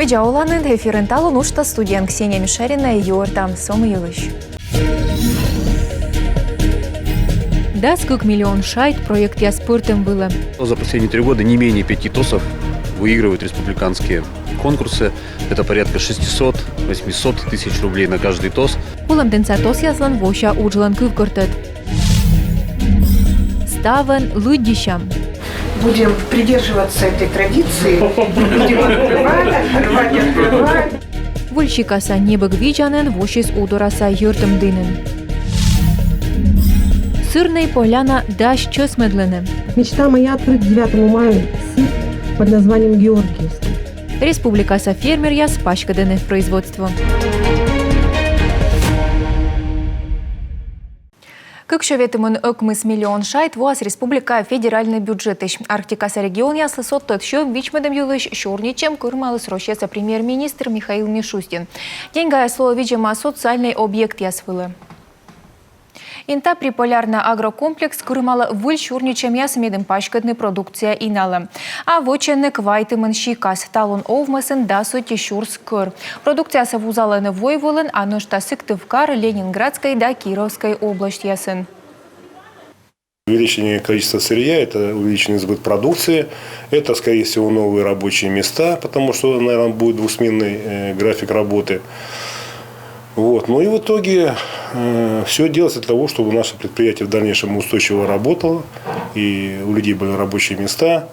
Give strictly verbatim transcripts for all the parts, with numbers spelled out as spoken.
Видза оланныд! Эфирын «Талун» уджтас, студияын Ксения Мишарина. Юӧртам со мый йылысь. Дас кык миллион шайт проектъяс пӧртӧм вылӧ. За последние три года не менее пяти ТОСов выигрывают республиканские конкурсы. Это порядка шестисот, восьмисот тысяч рублей на каждый ТОС. Кулӧмтӧмтӧ ТОСъяслӧн вося уджлӧн кывкӧртӧд. Ставӧн лыддьысям. Будем придерживаться этой традиции. Будем открывать, открывать, открывать. Выль сикаса небӧг видзанін восис удораса йӧртӧм дінын. Сырнӧй поляна дась чӧсмӧдлӧны. Мечта моя — открыть к девятому мая сыр под названием георгиевский. Республикаса фермеръяс паськӧдӧны производство. Кык сё ветымын ӧкмыс миллион шайт воас республикаӧ федеральнӧй бюджетысь. Арктикаса регионъяслы содтӧд сьӧм вичмӧдӧм йылысь сёрнитчӧм кырымаліс Россияса премьер-министр Михаил Мишустин. Деньгаяс лоӧ видзӧма социальнӧй объектъяс вылӧ. Инта приполярнӧй агрокомплекс кырымалӧ выль сёрнитчӧмъяс, медым паськӧдны продукция иналӧ. А вӧчӧны квайтымын сикас, талун овмӧсын дас ӧти сюрс кӧр. Продукциясӧ вузалӧны войвылын, а нӧшта Сыктывкар, Ленинградскӧй да Кировскӧй обласьтъясын. Увеличение количества сырья — это увеличенный сбыт продукции, это, скорее всего, новые рабочие места, потому что, наверное, будет двусменный, э, график работы. Вот. Ну и в итоге, э, все делается для того, чтобы наше предприятие в дальнейшем устойчиво работало, и у людей были рабочие места.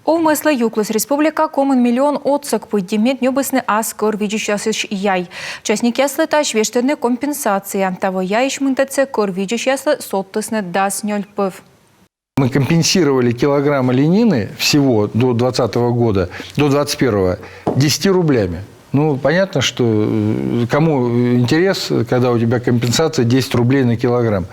Овмӧслы юкліс республика комын миллион отсӧг пыдди, мед ньӧбисны ас кӧр видзысьясысь яй. Частникъяслы таысь вештӧдны компенсация. Таво яйысь мынтӧдсӧ кӧр видзысьяслы содтісны дас нёль пӧв. Мы компенсировали килограмм оленины всего до двадцатого года, до двадцать первого, десятью рублями. Ну, понятно, что, э, кому интерес, когда у тебя компенсация десять рублей на килограмм.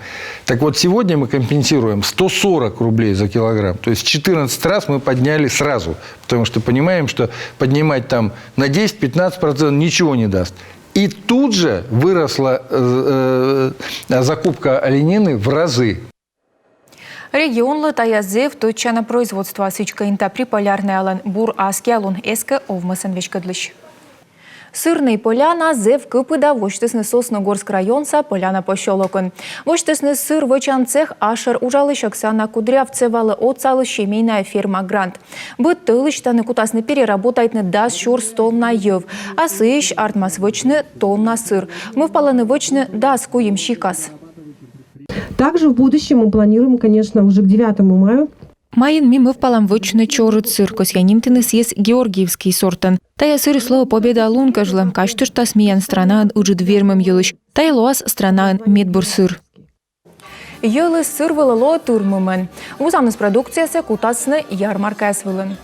Так вот, сегодня мы компенсируем сто сорок рублей за килограмм. То есть в четырнадцать раз мы подняли сразу, потому что понимаем, что поднимать там на десять-пятнадцать процентов ничего не даст. И тут же выросла, э, э, закупка оленины в разы. Регионлы тайӧ зэв тӧдчана производство. Сідзкӧ, Инта приполярнӧйын бур аскиа лун эз кӧ овмӧсӧн веськӧдлысь. Сырнӧй поляна зэв кыпыда восьтісны Сосногорск районса Поляна посёлокын. Восьтісны сыр вӧчан цех. Ашӧр уджалысь Оксана Кудрявцевалы отсаліс семейная ферма грант. Быд тӧлысь тані кутасны переработайтны дас сюрс тонна йӧв. А сыысь артмас вӧчны тонна сыр. Мӧвпалӧны вӧчны дас куим сикас. Также в будущем мы планируем, конечно, уже к девятому мая. Майын ми мӧвпалам вӧчны чорыд сыр, кӧсъя нимтыны сійӧс георгиевский сортӧн. Тайӧ сырыс лоӧ Победа лун кежлӧ, казьтыштас миян странаын ыджыд вермӧм йылысь. Тайӧ лоас странаын медбур сыр. Йӧлыс сыр вылӧ лоӧ тырмымӧн. Вузамныс продукциясӧ кутасны ярмаркаяс вылын.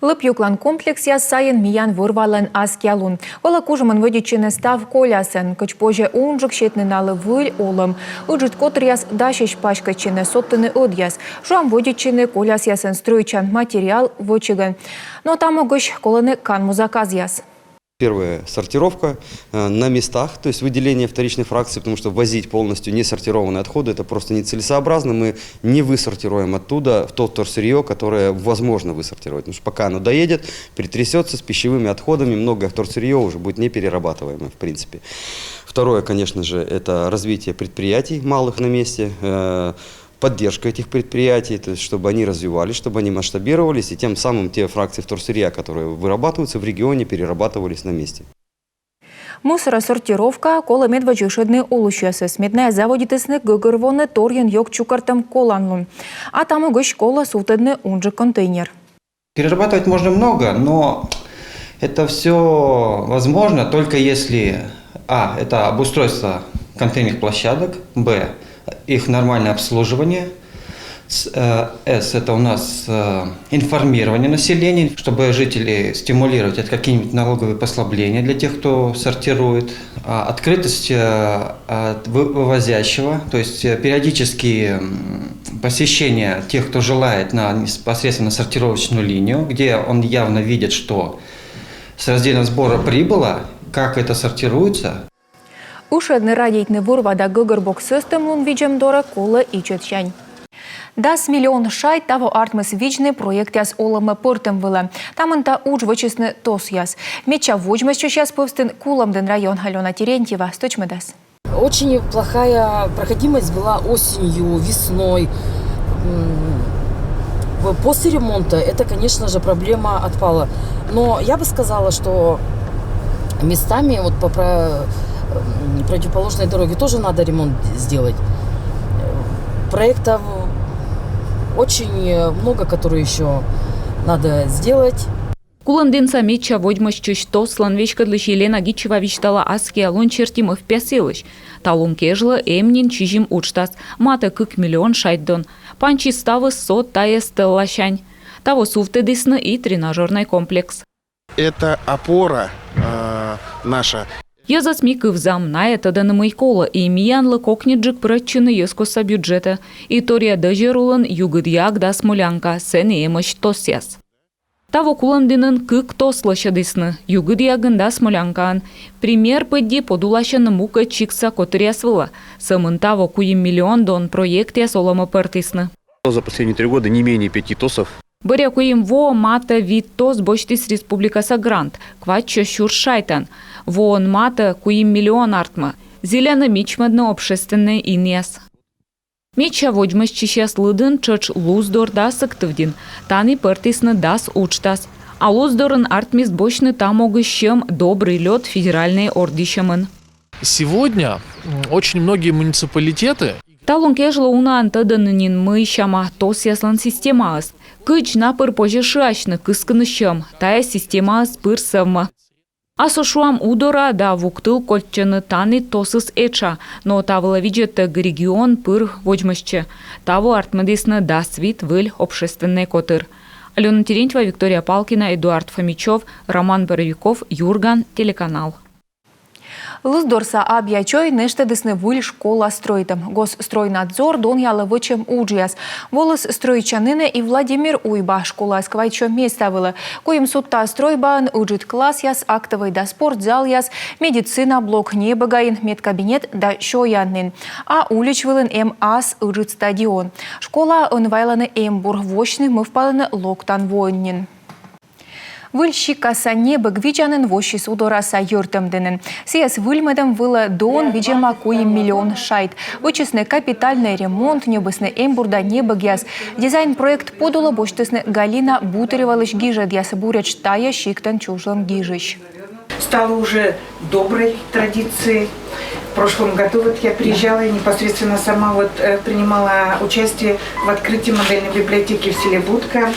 Лып юклан комплексъяс сайын миян вӧр-валӧн аскиа лун. Колӧ кужӧмӧн вӧдитчыны став колясӧн. Кыдз позьӧ унджык сетны налы выль олӧм. Ыджыд котыръяс дасьӧсь паськӧдчыны, содтыны ӧдъяс. Шуам, вӧдитчыны колясъясӧн стрӧитчан материал вӧчигӧн. Но та могысь колӧны канму заказъяс. Первое — сортировка, э, на местах, то есть выделение вторичной фракции, потому что возить полностью несортированные отходы — это просто нецелесообразно. Мы не высортируем оттуда то вторсырье, которое возможно высортировать, потому что пока оно доедет, перетрясется с пищевыми отходами, многое вторсырье уже будет неперерабатываемое, в принципе. Второе, конечно же, это развитие предприятий малых на месте, э, поддержка этих предприятий, то есть чтобы они развивались, чтобы они масштабировались, и тем самым те фракции вторсырья, которые вырабатываются в регионе, перерабатывались на месте. Мусоросортировка колӧ медводз ӧшӧдны олысьясӧс, мед найӧ заводитісны гӧгӧрвоны торйӧн ёг чукӧртӧм коланлун. А та могысь колӧ сувтӧдны унджык контейнер. Перерабатывать можно много, но это все возможно только если, а, это обустройство контейнерных площадок, б, их нормальное обслуживание, с, э, с, это у нас, э, информирование населения, чтобы жителей стимулировать, это какие-нибудь налоговые послабления для тех, кто сортирует, а, открытость, э, от вы-, вывозящего, то есть, э, периодические, м, посещения тех, кто желает, на непосредственно сортировочную линию, где он явно видит, что с раздельного сбора прибыло, как это сортируется. Ӧшӧдны, радейтны вӧр-ва да гӧгӧрбок сӧстӧмлун видзӧм дорӧ колӧ ичӧтсянь. Дас миллион шайт таво артмис видзны проектъяс олӧмӧ пӧртӧм вылӧ. Та мында удж вӧчисны ТОСъяс. Медся водзмӧстчысьяс пӧвстын Кулӧмдін район. Алёна Терентьева стӧчмӧдас. Очень плохая проходимость была осенью, весной. М, в- После ремонта это, конечно же, проблема отпала. Но я бы сказала, что местами вот по про- м, противоположной дороге тоже надо ремонт сделать. Проектов очень много, которые еще надо сделать. Кулӧмдінса медся водзмӧстчысь ТОСлӧн веськӧдлысь Елена Гичева висьталӧ, аскиа лун серти мӧвпъяс йылысь. Талун кежлӧ эм нин сизим уджтас, матӧ кык миллион шайт дон. Пансис ставыс со тайӧ стӧл ласянь. Таво сувтӧдісны и тренажёрнӧй комплекс. Это опора э, наша. Йӧзӧс ми кывзам, найӧ тӧдӧны, мый колӧ, и миянлы кокньыдджык пырӧдчыны йӧзкостса бюджетӧ. И торъя дӧзьӧр улын югыдъяг да Смолянка, сэні эмӧсь ТОСъяс. Таво Кулӧмдінын кык ТОС лӧсьӧдісны, югыдъягын да Смолянкаын. Пример пыдди подуласьӧны мукӧд сиктса котыръяс вылӧ. Сӧмын таво куим миллион дон проектъяс олӧмӧ пӧртісны. За последние три года не менее пяти ТОСов. Бӧръя куим воӧ матӧ вит ТОС босьтіс республикаса грант, квайтсё сюрс шайтӧн. Воӧн матӧ куим миллион артмӧ. Зільӧны мичмӧдны общественнӧй инъяс. Медся водзмӧстчысьяс лыдын тшӧтш Луздор да Сыктывдін. Тані пӧртісны дас уджтас. А Луздорын артмис босьтны та могысь сьӧм «Добрый лёд» федеральнӧй ордйысьӧмын. Сегодня м, очень многие муниципалитеты Талун кежлӧ унаӧн тӧдӧны нин, мый сяма ТОСъяслӧн системаыс. Кыдз на пыр позьӧ шыасьны, кыскыны сьӧм. Тайӧ системаыс пыр сӧвмӧ. А со, шуам, Удора да Вуктыл кольччӧны, тані ТОСыс этша, но та вылӧ видзӧдтӧг регион пыр водзмӧстчӧ. Таво артмӧдісны дас вит выль общественнӧй котыр. Алёна Терентьева, Виктория Палкина, Эдуард Фомичёв, Роман Боровиков, «Юрган» телеканал. Луздорса Абъячой нӧшта тӧдісны выль школа стрӧитӧм. Госстройнадзор донъялӧ вӧчӧм уджъяс. Воліс стрӧитчанінӧ и Владимир Уйба. Школаыс квайтсё места вылӧ. Куимсё та стрӧйбаын ыджыд классъяс, актовӧй да спортзалъяс, медицина блок небӧгаын, медкабинет да сёянін. А улич вылын эм ас ыджыд стадион. Школаӧ ӧнвайлӧны эмбур, восьтыны мӧвпалӧны локтан воын нин. Выль сикаса небӧг видзанін воссис Удораса Йӧртӧмдінын. Сійӧс выльмӧдӧм вылӧ дон видзӧма куим миллион шайт. Вӧчисны капитальнӧй ремонт, ньӧбисны эмбур да небӧгъяс. Дизайн-проект подулӧ босьтісны Галина Бутыревалысь гижӧдъяс. Буретш тайӧ сиктӧн чужлӧм гижысь. Стало уже доброй традицией. В прошлом году вот я приезжала и непосредственно сама вот э, принимала участие в открытии модельной библиотеки в селе Будка.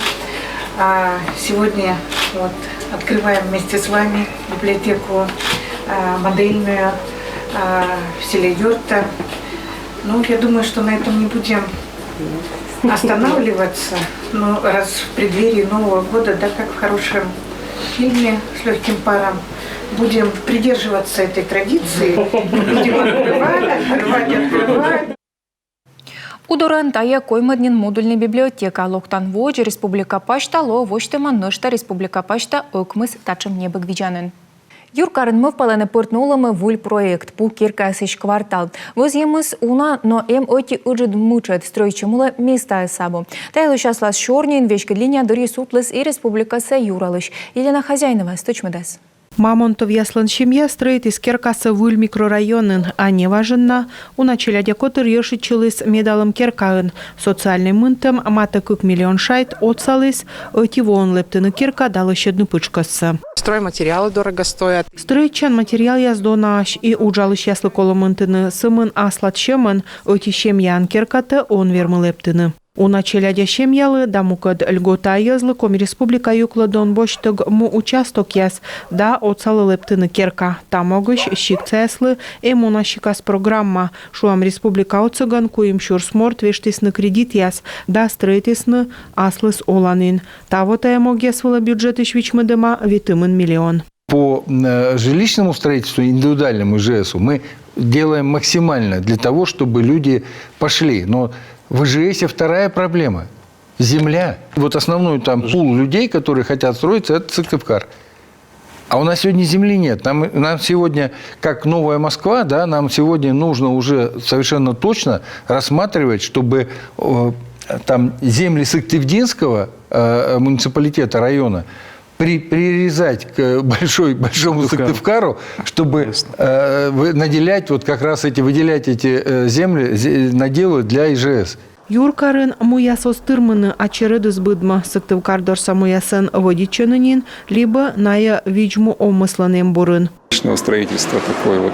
А сегодня вот открываем вместе с вами библиотеку а, модельную а, в селе Йорта. Ну, я думаю, что на этом не будем останавливаться. Ну, раз в преддверии Нового года, да, как в хорошем фильме с легким паром, будем придерживаться этой традиции. Будем открывать, открывать, открывать. Удораын тайӧ коймӧд нин модульнӧй библиотека. Локтан воӧдз республика пасьта лоӧ восьтӧма нӧшта республика пасьта ӧкмыс татшӧм небӧг видзанін. Юркарын мӧвпалӧны пӧртны олӧмӧ выль проект — пу керкаясысь квартал. Вӧзйӧмыс уна, но эм ӧти ыджыд мытшӧд: стрӧитчӧм улӧ местаыс абу. Та йылысь аслас сёрниын веськыд линия дырйи сутліс и республикаса юралысь. Елена Хозяинова стӧчмӧдас. Мамонтовъяслӧн семья стрӧитіс керкасӧ выль микрорайонын, а неважӧн на уна челядя котыр ешитчыліс медалӧм керкаын. Социальнӧй мынтӧм, матӧ кык миллион шайт, отсаліс ӧти воӧн лэптыны керка да лӧсьӧдны пытшкӧссӧ. Стройматериалы дорого стоят. Стрӧитчан материалъяс донаӧсь, и уджалысьяслы колӧ мынтыны. Сӧмын аслад сьӧмӧн ӧти семьяӧн керкатӧ он вермы лэптыны. Уна челядя семьялы да мукӧд льготая йӧзлы Коми Республика юклӧ дон босьттӧг му участокъяс да отсалӧ лэптыны керка. Та могысь сиктсаяслы эм уна сикас программа. Шуам, республика отсӧгӧн куим сюрс морт вештісны кредитъяс да стрӧитісны аслыс оланін. Таво тайӧ могъяс вылӧ бюджетысь вичмӧдӧма витымын миллион. По э, жилищному строительству, индивидуальному ИЖСу, мы делаем максимально для того, чтобы люди пошли. Но в ИЖСе вторая проблема. Земля. Вот основной там пул людей, которые хотят строиться, это Сыктывкар. А у нас сегодня земли нет. Нам, нам сегодня, как Новая Москва, да, нам сегодня нужно уже совершенно точно рассматривать, чтобы э, там земли Сыктывдинского э, муниципалитета, района, при, прирезать к большой, большому Сыктывкару, чтобы э, наделять вот как раз эти, выделять эти э, земли, наделать для ИЖС. Юркарын муяс оз тырмыны, а чередыс быдмӧ. Сыктывкар дорса муясӧн вӧдитчӧны нин, либӧ найӧ видз-му овмыслӧн эмбурын. Строительство такое вот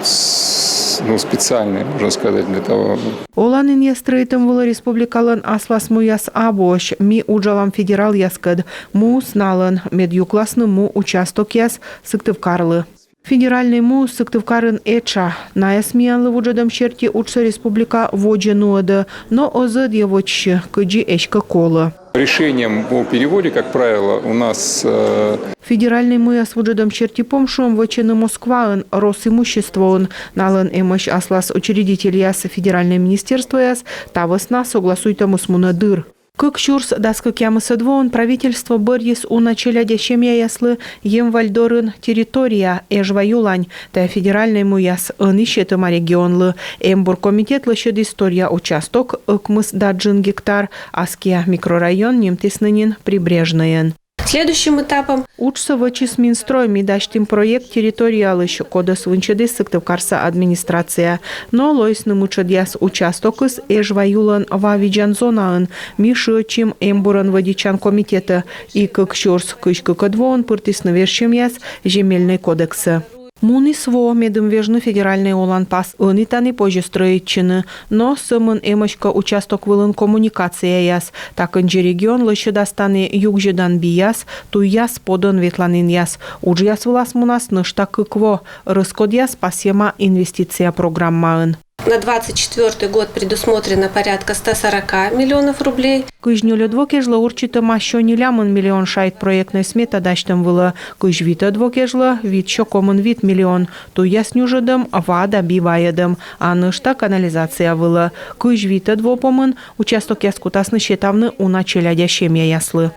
ну, специальное, можно сказать, для того. Оланінъяс стрӧитӧм вылӧ республикалӧн аслас муяс абуӧсь. Ми уджалам федералъяскӧд. Муыс налӧн, мед юкласны му участокъяс Сыктывкарлы. Федеральнӧй муыс Сыктывкарын этша. Найӧс миянлы вуджӧдӧм серти уджсӧ республика водзӧ нуӧдӧ, но оз ӧдйӧ вӧчсьы, кыдзи эськӧ колӧ. Решением о переводе, как правило, у нас... Э... Федеральнӧй муяс вуджӧдӧм серти помшуӧм вӧчӧны Москваын, Росимуществоын. Налӧн эмӧсь аслас учредительяс, федеральнӧй министерствояс, та вӧсна согласуйтӧмыс мунӧ дыр. Кык сюрс дас кӧкъямысӧд воын правительство бӧрйис уна челядя семьяяслы Емваль дорын территория Эжва юлань. Тайӧ федеральнӧй муяс, ӧні сетӧма регионлы. Эмбур комитет лӧсьӧдіс торъя участок, ӧкмыс да джын гектар. Аскиа микрорайон нимтісны нин Прибрежнӧйӧн. Следующим этапом... Уджсӧ вӧчис Минстрой. Ми дасьтім проект территориялысь, кодӧс вынсьӧдіс Сыктывкарса администрация. Но лоисны мытшӧдъяс. Участокыс Эжва юлӧн ва видзан зонаын. Ми шыӧдчим эмбурӧн вӧдитчан комитетӧ. И кык сюрс кызь кыкӧд воын пыртісны вежсьӧмъяс Земельнӧй кодексӧ. Муніс во, медым вежны федеральнӧй оланпас. Ӧні тані позьӧ стрӧитчыны. Но сӧмын эмӧсь кӧ участок вылын коммуникацияяс. Та кындзи регион лӧсьӧдас тані югзьӧдан бияс, туйяс, подӧн ветланінъяс. Уджъяс вылас мунас нӧшта кык во. Рӧскодъяс пасйӧма инвестиция программаын. На двадцать четвёртый год предусмотрено порядка ста сорока миллионов рублей. Кызь нёльӧд во кежлӧ урчитӧма сё нелямын миллион шайт проектнӧй смета дасьтӧм вылӧ. Кызь витӧд во кежлӧ вит сё комын вит миллион. Туйяс нюжӧдӧм, ва да би вайӧдӧм, а нӧшта канализация вылӧ. Кызь витӧд во помын участокъяс кутасны сетавны уна челядя семьяяслы.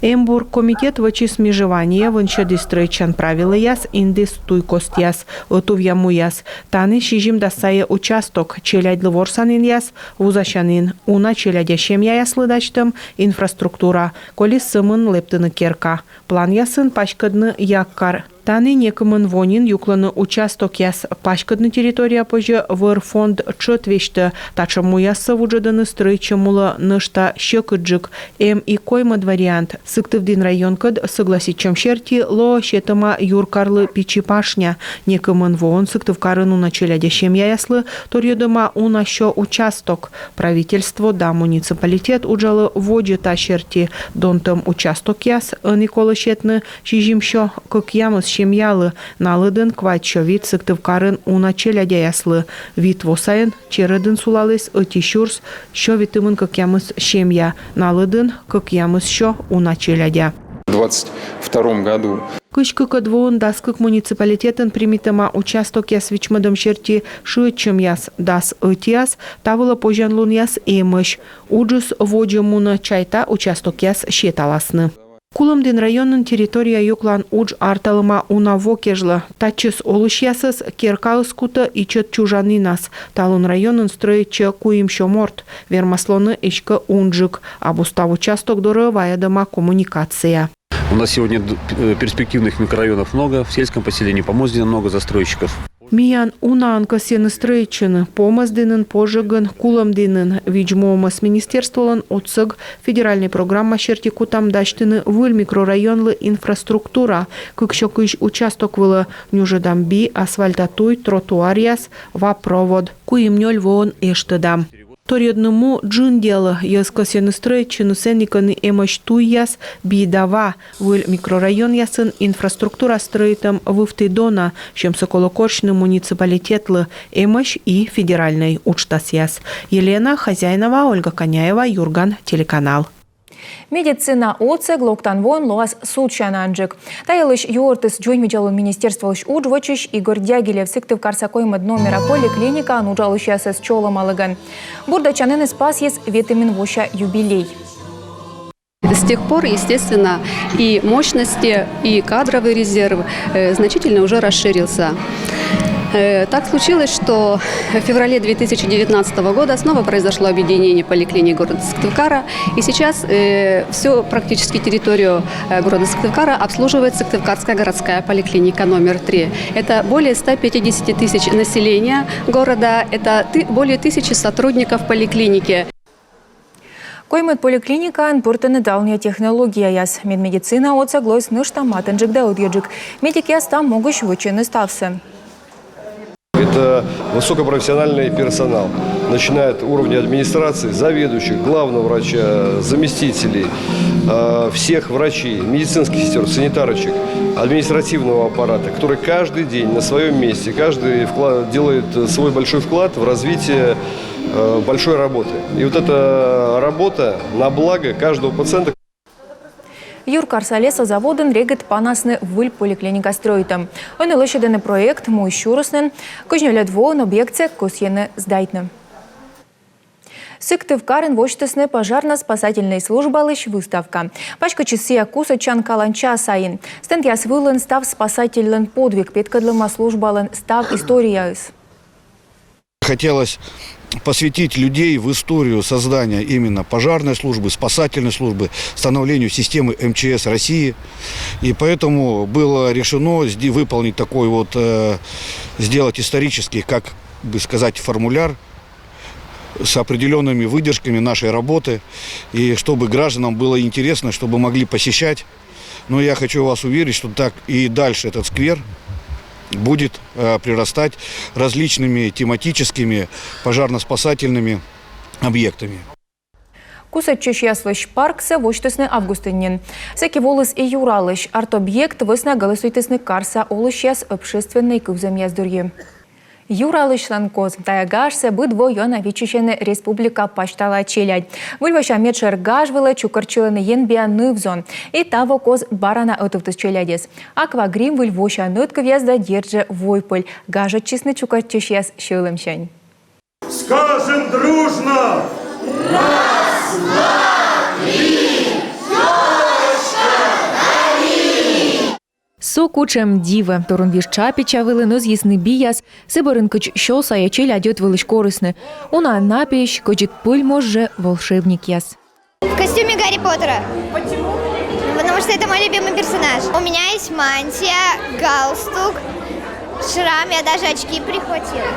Эмбур комитет вӧчис межевание, вынсьӧдіс стрӧитчан правилӧяс, индіс туй костъяс, ӧтувъя муяс. Тані сизимдас сайӧ участок, челядьлы ворсанінъяс, вузасянін, уна челядя семьяяслы дасьтӧм, инфраструктура. Колис сӧмын лэптыны керка. Планъясын паськӧдны Яккар. Тані некымын во нин юклӧны участокъяс. Паськӧдны территория позьӧ вӧр фонд тшӧт весьтӧ. Татшӧм муяссӧ вуджӧдӧны стрӧитчӧм улӧ нӧшта сьӧкыдджык. Эм и коймӧд вариант. Сыктывдін районкӧд согласитчӧм серти лоӧ сетӧма юркарлы Пичи Пашня. Некымын воӧн Сыктывкарын уна челядя семьяяслы торйӧдӧма уна сё участок. Правительство да муниципалитет уджалӧ водзӧ та серти. Донтӧм участокъяс ӧні колӧ сетны сизим сё кӧкъямыс семьялы, на лыдын квайт сё вит Сыктывкарын уна челядяяслы. Вит во сайын чередын сулаліс ӧти сюрс сё витымын кӧкъямыс семья, на лыдын кӧкъямыс сё уна челядя. В двадцать втором году. Кызь кыкӧд воын дас кык муниципалитетын примитӧма участокъяс вичмӧдӧм серти шыӧдчӧмъяс, дас ӧтиас та вылӧ позянлунъяс эмӧсь. Уджыс водзӧ мунӧ, чайта, участокъяс сеталасны. Кулӧмдін районын территория юклан удж арталӧма уна во кежлӧ. Татчӧс олысьясӧс керкаыс кутӧ ичӧт чужанінас. Талун районын стрӧитчӧ куим сё морт. Вермас лоны эськӧ унджык. Абу став участок дорӧ вайӧдӧма коммуникация. У нас сегодня перспективных микрорайонов много, в сельском поселении Помоздина много застройщиков. Миян унаӧн кӧсйӧны стрӧитчыны Помӧздінын, Пожӧгын, Кулӧмдінын. Видз-му овмӧс министерстволӧн отсӧг федеральнӧй программа серти кутам дасьтыны выль микрорайонлы инфраструктура. Кык сё кызь участок вылӧ нюжӧдам би, асфальта туй, тротуаръяс, ва провод. Куим-нёль воӧн эштӧдам. Торйӧдны му джын делӧ. Йӧз кӧсйӧны стрӧитчыны сэні, кӧні эмӧсь туйяс, би да ва. Выль микрорайонъясын инфраструктура стрӧитӧм вывті дона. Сьӧмсӧ колӧ корсьны муниципалитетлы. Эмӧсь и федеральнӧй уджтасъяс. Елена Хозяинова, Ольга Коняева, Юрган телеканал. Медицина отсӧг локтан воын лоас сулччанаджык. Та йылысь юӧртіс дзоньвидзалун министерстволысь удж вӧчысь Игорь Дягилев. Сыктывкарса коймӧд номера поликлиникаын уджалысьясӧс чолӧмалігӧн. Бурдӧдчаніныс пасйис ветымын вося юбилей. С тех пор, естественно, и мощности, и кадровый резерв э, значительно уже расширился. Э, Так случилось, что в феврале две тысячи девятнадцатого года снова произошло объединение поликлиник города Сыктывкара, и сейчас э, всю практически территорию э, города Сыктывкара обслуживает Сыктывкарская городская поликлиника номер три. Это более ста пятидесяти тысяч населения города, это ты- более тысячи сотрудников поликлиники. Коймӧд поликлиникаын пыртӧны давния технологияяс. Медмедицина отсӧг лоис нӧшта матынджык да ӧдйӧджык. Медикъяс та могысь вӧчӧны ставсӧ. Это высокопрофессиональный персонал, начиная от уровня администрации, заведующих, главного врача, заместителей, э, всех врачей, медицинских сестер, санитарочек, административного аппарата, который каждый день на своем месте, каждый вкла- делает свой большой вклад в развитие э, большой работы. И вот эта работа на благо каждого пациента. Юркарса лесозаводын регыд панасны выль поликлиника стрӧитӧм. Ӧні лӧсьӧдӧны проект, муыс сюрис нин. Кызь нёльӧд воын объектсӧ кӧсйӧны сдайтны. Сыктывкарын восьтісны пожарно-спасательнӧй службалысь выставка. Паськӧдчис сійӧ кусӧдчан каланча сайын. Стендъяс вылын став спасательлӧн подвиг, петкӧдлӧма службалӧн став историяыс. Хотелось посвятить людей в историю создания именно пожарной службы, спасательной службы, становлению системы М Ч С России. И поэтому было решено сде- выполнить такой вот, э, сделать исторический, как бы сказать, формуляр с определенными выдержками нашей работы, и чтобы гражданам было интересно, чтобы могли посещать. Но я хочу вас уверить, что так и дальше этот сквер будет э, прирастать различными тематическими пожарно-спасательными объектами. Кусӧдчысьяслысь парксӧ восьтісны августын нин. Сэки воліс и юралысь. Арт-объект вӧсна гӧлӧсуйтісны карса олысьяс общественнӧй кывзӧмъяс дырйи. Юралысьлӧн коз. Тайӧ гажсӧ быд во ёна виччысьӧны республика пасьтала челядь. Выльвося медшӧр гаж вылӧ чукӧртчылӧны енбиа ныв-зон. И таво коз бара на ӧтувтіс челядьӧс. Аквагрим, выль восянь ӧткывъяс да, дерт жӧ, войпыль гажӧдчисны чукӧртчысьяс сьӧлӧмсянь. Скажем дружно! Со кутшӧм дивӧ. Турун виж чапеча вылын ӧзйисны бияс, сы бӧрын кыдз сё сайӧ челядь ӧтвылысь корисны. Уна на пиысь кӧдзыд пӧльмож жӧ волшебникъяс. В костюме Гарри Поттера. Почему? Потому что это мой любимый персонаж. У меня есть мантия, галстук, шрам, я даже очки прихватила.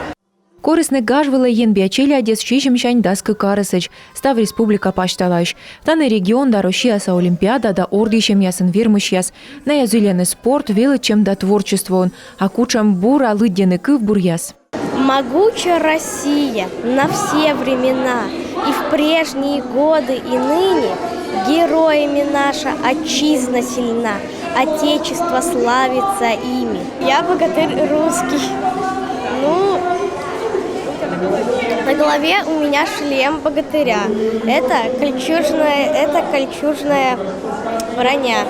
Корисны гаж вылӧ енбиа челядьӧс сизимсянь дас кык арӧсӧдз, став республика пасьталаысь. Тані регион да Россияса олимпиада да ордйысьӧмъясын вермысьяс. Найӧ зільӧны спорт, велӧдчӧм да творчествоын. А кутшӧм бура лыддьӧны кывбуръяс. Могуча Россия на все времена, и в прежние годы, и ныне героями наша отчизна сильна, Отечество славится ими. Я богатырь русский. Ну, на голове у меня шлем богатыря. Это кольчужная, это кольчужная броня.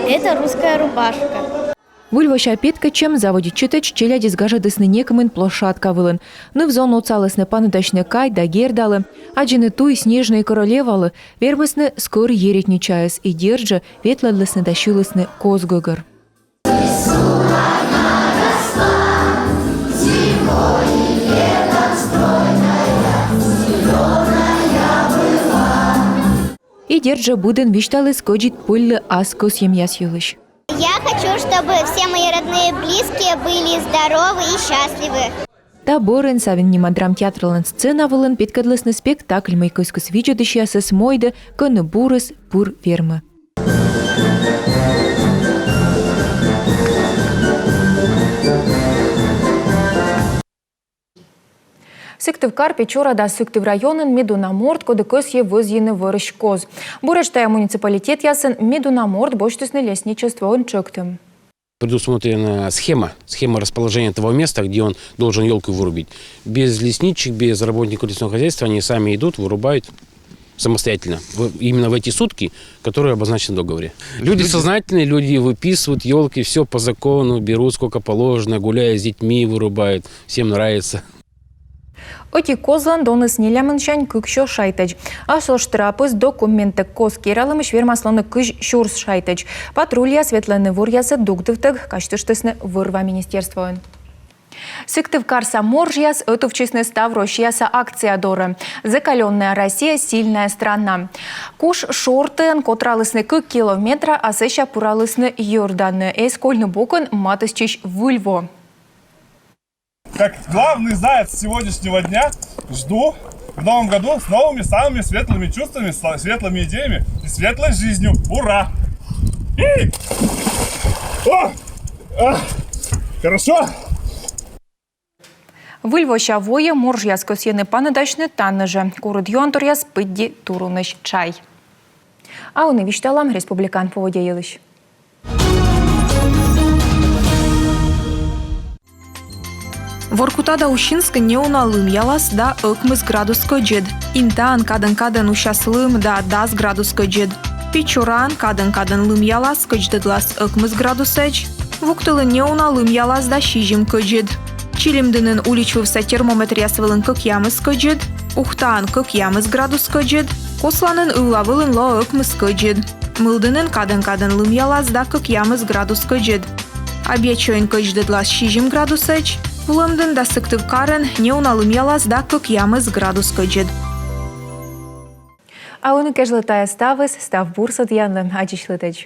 Это русская рубашка. Выльвося петкӧдчӧм заводитчытӧдз челядьӧс гажӧдісны некымын площадка вылын. Ныв-зон отсалісны паныдасьны кай да Гердалы, аддзыны туй Снежнӧй королевалы, вермисны скӧр еретничаӧс и, дерт жӧ, ветлӧдлісны да сьылісны коз гӧгӧр. И, дерт жӧ, быдӧн висьталіс кӧдзыд пӧльлы ас кӧсйӧмъяс йылысь. Я хочу, чтобы все мои родные и близкие были здоровы и счастливы. Та бӧрын Савин нима драмтеатрлӧн сцена вылын петкӧдлісны спектакль, мый кыскис видзӧдысьясӧс мойдӧ, кӧні бурыс пыр вермӧ. Сыктывкар, Печора да Сыктыв районын медуна морт, коді кӧсйӧ вӧзйыны вӧрысь коз. Буретш тайӧ муниципалитетъясын медуна морт босьтісны лесничествоын тшӧктӧм. Предусмотрена схема, схема расположения того места, где он должен елку вырубить. Без лесничества, без работников лесного хозяйства они сами идут, вырубают самостоятельно. В- именно в эти сутки, которые обозначены в договоре. Люди сознательные, люди выписывают елки, все по закону, берут сколько положено, гуляют с детьми, вырубают. Всем нравится. Ӧти козлӧн доныс нелямынсянь кыксё шайтӧдз. Асьсӧ штрафыс документъяс кӧть кералӧмысь вермас лоны кызь сюрс шайтӧдз. Патрульяс ветлӧны вӧръясӧ дугдывтӧг, казьтыштісны вӧр-ва министерствоын. Сыктывкарса моржъяс ӧтувтчисны ставроссияса акция дорӧ. «Закалённая Россия — сильная страна». Куш шортыӧн котралісны кык километра, а сэсся пыралісны Йӧрданӧ. Эз кольны бокын матыстчысь Выль во. Как главный заяц сегодняшнего дня жду в новом году с новыми самыми светлыми чувствами, с светлыми идеями и светлой жизнью. Ура! И... О! А! Хорошо! Выль вося войӧ моржъяс кӧсйӧны паныдасьны тані жӧ. Курыд юанторъяс пыдди турунысь чай. А ӧні висьталам республикаын поводдя йылысь. Воркута да Усинскын неуна лымъялас да ӧкмыс градус кӧдзыд. Интаын кадӧн-кадӧн усяс лым да дас градус кӧдзыд. Печораын кадӧн-кадӧн лымъялас, кӧдздӧдлас ӧкмыс градусӧдз. Вуктылын неуна лымъялас да сизим кӧдзыд. Чилимдінын уличвывса термометръяс вылын кӧкъямыс кӧдзыд, Ухтаын кӧкъямыс градус кӧдзыд, Косланын ывла вылын лоӧ ӧкмыс кӧдзыд. Мылдінын кадӧн-кадӧн лымъялас да кӧкъямыс градус кӧдзыд. Абъячойын кӧдздӧдлас сизим градусӧдз, Вылӧмдін да Сыктывкарын неуна лымъялас да кӧкъямыс градус кӧдзыд. А ӧні кежлӧ тайӧ ставыс, став бурсӧдъянлы, аддзысьлытӧдз.